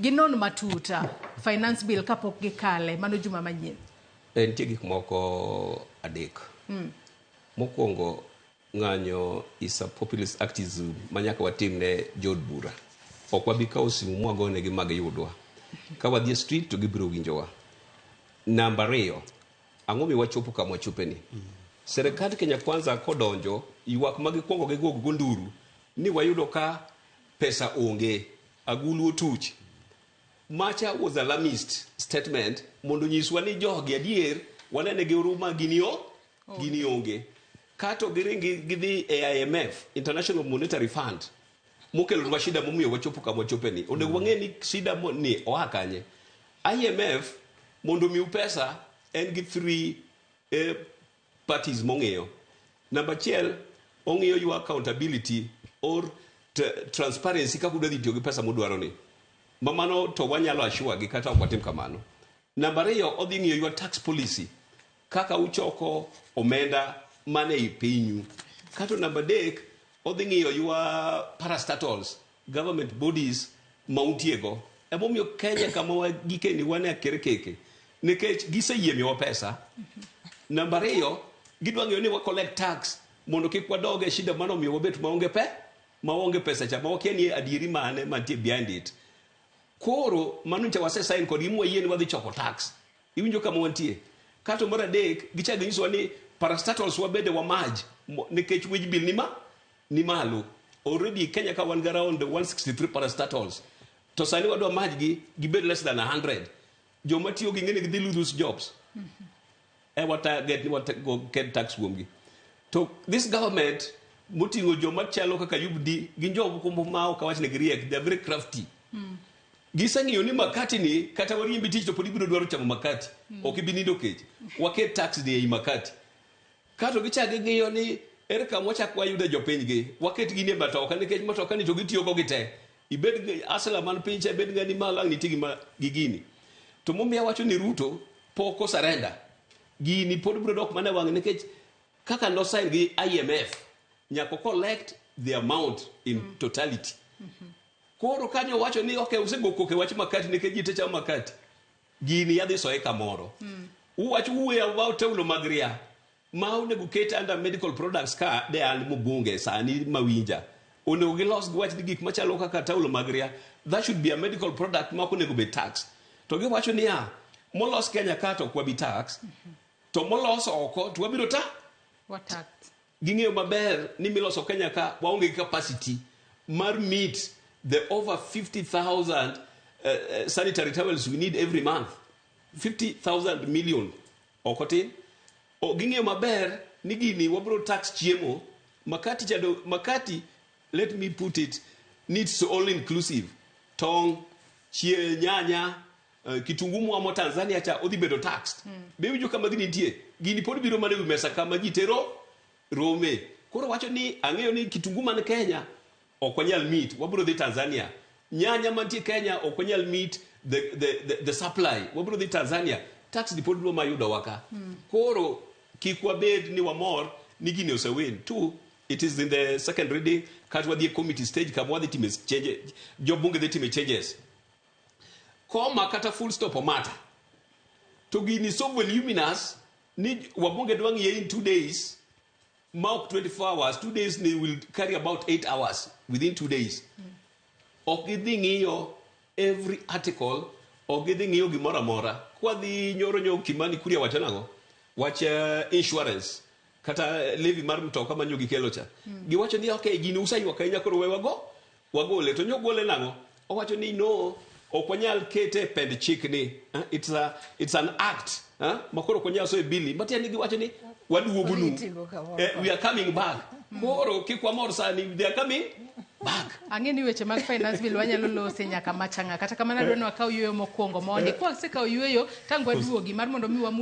ginon matut finance bill kapok gikale mano juma manyien. Nitie gik moko adek. Mokwongo, ng'anyo is a populist activism ma nyaka watim ne jood bura. Ok wabi kawo simu mwagonegi ma giyudwa. Ka wadhi e street to gibiro winjowa. Namba ariyo, ang'o mi wachopo kama wachopeni? Serikand Kenya Kwanza kodonjo, ywak ma gikwongo gigo go nduru ni wayudo ka pesa onge, agulu otuch. Macha was alarmist statement mondo onyiswa ni jogi adier wanene gi huruma gini o gini onge. Kato giring gidhi e IMF, International Monetary Fund, mokelonwa shida momiyo wachopo kama wachopeni. Onego wang'e ni shida ni oa kanye. IMF mondo omiu pesa en gi three parties mong'iyo. Namba achiel, ong'iyo your accountability or transparency kaka udwa dhi tiyo gi pesa mudwaro ni. Ma mano to wanyalo assure gi kata ok watim kamano. Namba ariyo, odhi ng'iyo your tax policy kaka uchoko omenda mane ei pinyu. Kato namba adek, odhi ng'iyo your parastatals, government bodies ma untiego. Emomiyo Kenya kama wagikeni wan e akerkeke nikech giseyie miyowa pesa. Namba ariyo, gidwa ng'iyo ni wa collect tax mondo kik wadog e shida mano omiyo wabet maonge pe maonge pesa cha ma wakia ni adieri mane mantie behind it. Koro mano nyicha wase sign kodgi mwayie ni wadhi choko tax. Iwinjo kama wantie. Kato mar adek, gichako ginyisowa ni parastatals wabede wamaj nikech wage bill ni ma ni malo. Already Kenya ka wan gi around 163 parastatals. To sani wadwa maj gi gibed less than 100. Joma tiyo gi ng'eni gidhi lose jobs. E wa target ni wa get tax kuomgi. To this government moting'o joma chalo kaka Ayub D gin jomoko ma ok awach ni giriek, they are very crafty. Giseng'iyo ni makati ni kata wariembi tich to pod ibiro dwaro chamo makati. Ok ibi nindo kech. Waket tax ni ei makati. Kato gichak ging'iyo ni ere kama wachak wayude jopiny gi. Waket gini e matoka nikech matoka ni to gitiyo go gite. Ibed gi asla man piny cha, ibed ng'ani malo ang' nitie gima gi gini. To momiyo awacho ni Ruto pok o surrender. Gini pod biro dok mana e wang'e nikech kaka no sign gi IMF nyaka collect the amount in totality. Koro kanyo wacho ni okay usego koko e wach makati nikech ji te chamo makati. Gini yadhi soye kamoro. Uwacho wuoyo about teulo mag ria ma onego ket under medical products ka de an mbunge sani mawinja. Onego gilos giwach ni gik machalo kaka taulo mag ria that should be a medical product ma ok onego bed tax. To giwacho niya molos Kenya ka to ok wabi tax to molos oko to wabiro ta Wa tax. Ging'eyo maber ni miloso Kenya ka waonge gi capacity mar meet the over 50,000 sanitary towels we need every month. 50,000 million. Ok otin. Ging'eyo maber ni gini wabiro tax chiemo. Makati chado, makati, let me put it, needs all inclusive. Tong', chie, nyanya, kitungu mwamo Tanzania cha odhi bedo taxed. Be iwinjo kama gini nitie? Gini pod biro mana ewi mesa kama ji tero rome. Koro wacho ni ang'eyo ni kitungu man Kenya ok wanyal meet, wabiro dhi Tanzania. Nyanya mantie Kenya ok wanyal meet the supply, wabiro dhi Tanzania. Tax ni pod biro mayudowa ka. Koro kik wabed ni wamor ni gini osewin. Two, it is in the second reading, kata wadhi e committee stage kama wadhi time changes, jobunge dhi time changes. Comma kata full stop omata. To gini so voluminous ni wabunge dwa ng'iye in 2 days ma ok 24 hours, 2 days ni will carry about 8 hours within 2 days. Ok gidhi ng'iyo every article, ok gidhi ng'iyo gimoro amora. Kwadhi nyoro nyo Kimani Kuria wacho nang'o? Wach insurance kata levy mar mtoka manyo gikelo cha. Giwacho ni okay gini useywak ahinya koro we wago wagole to nyogole nang'o? Owacho ni no ok wanyal kete e pend chik ni it's an act ma koro ok wanyal soyo e bili matiende ni giwacho ni waduogonu we are coming back. Koro kik wamor sani, they are coming back. Ang'e ni weche mag finance bill wanyalo lose nyaka machanga. Kata kamano adwa ni wakaw yueyo mokwongo mondi. Kwasekawo yueyo, tang' waduogi mar mondo mi wamu